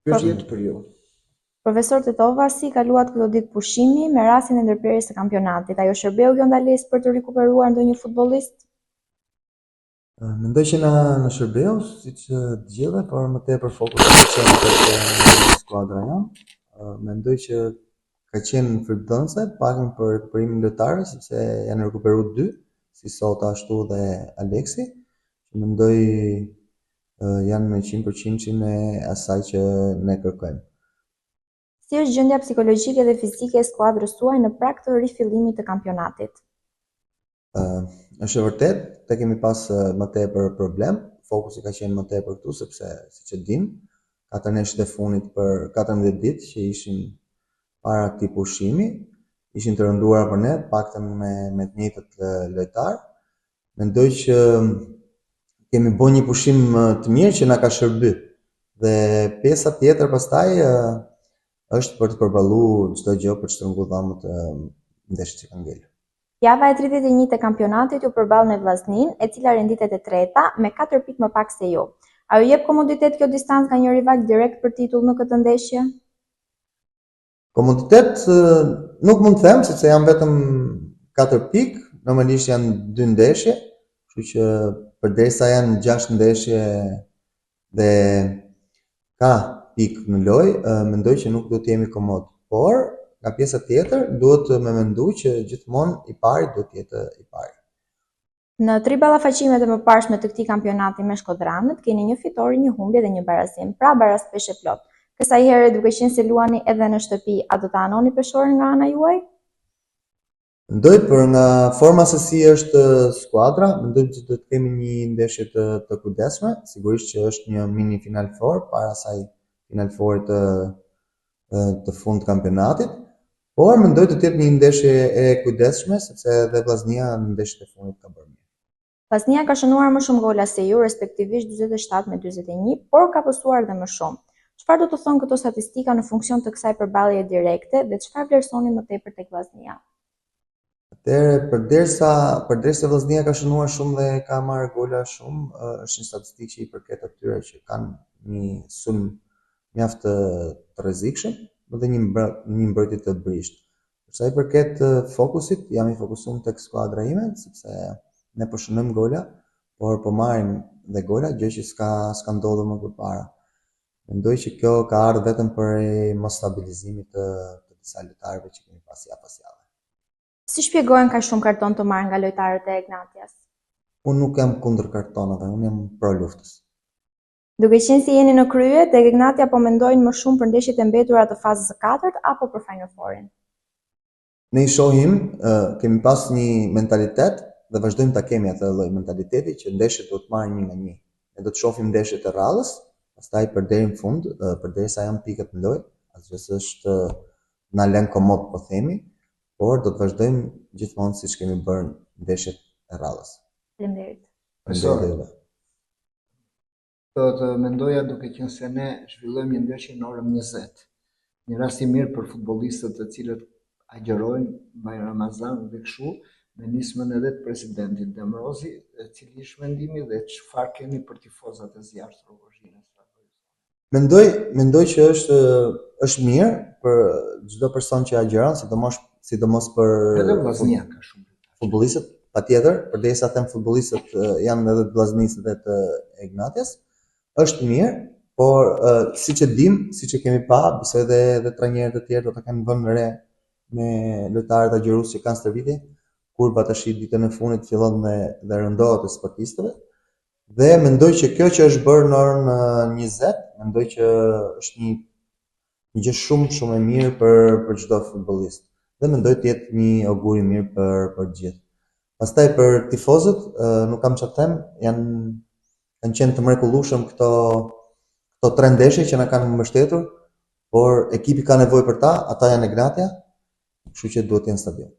Ky është jetë për ju. Profesor Tetova, si kaluat këto ditë pushimi me rastin e ndërprerjes së kampionatit? A ju shërbeu kjo ndalesë për të rikuperuar ndonjë futbollist? Mendoj që na na shërbeu, siç të gjithëve, por më tepër fokusi ka qenë tek skuadra jonë. Mendoj që ka qenë frytdhënëse, paktën për rekuperimin e lojtarëve, sepse janë rikuperuar dy, si Sota ashtu dhe Aleksi. Mendoj janë në 100%-shin e asaj që ne kërkojmë. Si është gjendja psikologjike dhe fizike e skuadrës suaj në prag të rifillimit të kampionatit? Uh, është e vërtet, te kemi pas më tepër problem, fokusi ka qenë më tepër këtu sepse siç e dim, katër ndeshjet e fundit për 14 ditë që ishin para këtij pushimi, ishin të rënduara për ne, paktën me me të njëjtët lojtarë. Mendoj që kemi bërë një pushim të mirë që na ka shërby. Dhe pjesa tjetër pastaj është për të përballu çdo gjë për të shtrëngu dhëmbët ndeshjet që kanë ngelur. Java e 31 të kampionatit ju përball me Vllazninë, e cila renditet e treta, me 4 pikë më pak se ju. A ju jep komoditet kjo distancë nga një rival direkt për titull në këtë ndeshje? Komoditet nuk mund të them sepse janë vetëm 4 pikë, normalisht janë dy ndeshje, kështu që përderisa janë 6 ndeshje dhe ka pikë në lojë, mendoj që nuk duhet të jemi komod. Por nga pjesa tjetër duhet me mendu që gjithmonë i pari duhet të jetë i pari. Në tri ballafaqimet e mëparshme të këtij kampionati me shkodranët, keni një fitore, një humbje dhe një barazim, pra baraspeshë e plotë. Kësaj here, duke qenë se luani edhe në shtëpi, a do ta anoni peshoren nga ana juaj? Mendoj për nga forma se si është skuadra, mendoj që do të kemi një ndeshje të të kujdesshme, sigurisht që është një mini Final Four para asaj Final Four të të fund kampionatit, por mendoj të jetë një ndeshje e kujdesshme sepse edhe Vllaznia në ndeshjet e fundit ka bërë mirë. Vllaznia ka shënuar më shumë gola se ju, respektivisht 47 me 41, por ka pësuar dhe më shumë. Çfarë do të thonë këto statistika në funksion të kësaj përballjeje direkte dhe çfarë vlerësoni më tepër tek Vllaznia? Atëherë, përderisa përderisa Vllaznia ka shënuar shumë dhe ka marrë gola shumë, është një statistikë që i përket atyre që kanë një sulm mjaft të, të rrezikshëm dhe një mbr një mbrojtje të brishtë. Për sa i përket fokusit, jam i fokusuar tek skuadra ime sepse ne po shënojmë gola, por po marrim dhe gola, gjë që s'ka s'ka ndodhur më përpara. Mendoj që kjo ka ardhur vetëm për mos stabilizimit të, të disa lojtarëve që kemi pas javë pas jave. Si shpjegohen kaq shumë karton të marrë nga lojtarët e Egnatias? Unë nuk jam kundër kartonave, unë jam pro luftës. Duke qenë se jeni në krye, tek Egnatia po mendojnë më shumë për ndeshjet e mbetura të fazës së katërt apo për Final Four-in? Ne i shohim, kemi pas një mentalitet dhe vazhdojmë ta kemi atë lloj mentaliteti që ndeshjet duhet të marrin një nga një. Ne do të shohim ndeshjet e radhës, pastaj për deri në fund, përderisa janë pikët në lojë, asgjë s'është na lën komod po themi, por do të vazhdojmë gjithmonë siç kemi bërë ndeshjet e radhës. Faleminderit. Faleminderit. Do të mendoja duke qenë se ne zhvillojmë një ndeshje në orën 20. Një rast i mirë për futbollistët të cilët agjërojnë, mbajnë Ramazan dhe kështu, me nismën edhe të presidentit Demrozi, cili është mendimi dhe çfarë keni për tifozat e zjarrtë të Rrogozhinës? Mendoj, mendoj që është është mirë për çdo person që agjëron, sidomos sidomos për Edhe Vllaznia ka shumë. Futbollistët, patjetër, përderisa them futbollistët janë edhe të Vllaznisë dhe të Egnatias, është mirë, por siç e dim, siç e kemi pa, besoj edhe edhe trajnerët e tjerë do ta kenë vënë re me lojtarët agjërues që kanë stërvitje, kurba tash ditën e fundit fillon dhe dhe rëndohet e sportistëve. Dhe mendoj që kjo që është bërë në orën 20, mendoj që është një një gjë shumë shumë e mirë për për çdo futbollist dhe mendoj të jetë një augur i mirë për për të gjithë. Pastaj për tifozët, nuk kam çfarë të them, janë kanë qenë të mrekullueshëm këto këto tre ndeshje që na kanë mbështetur, por ekipi ka nevojë për ta, ata janë Egnatia, kështu që duhet të jenë në stadium.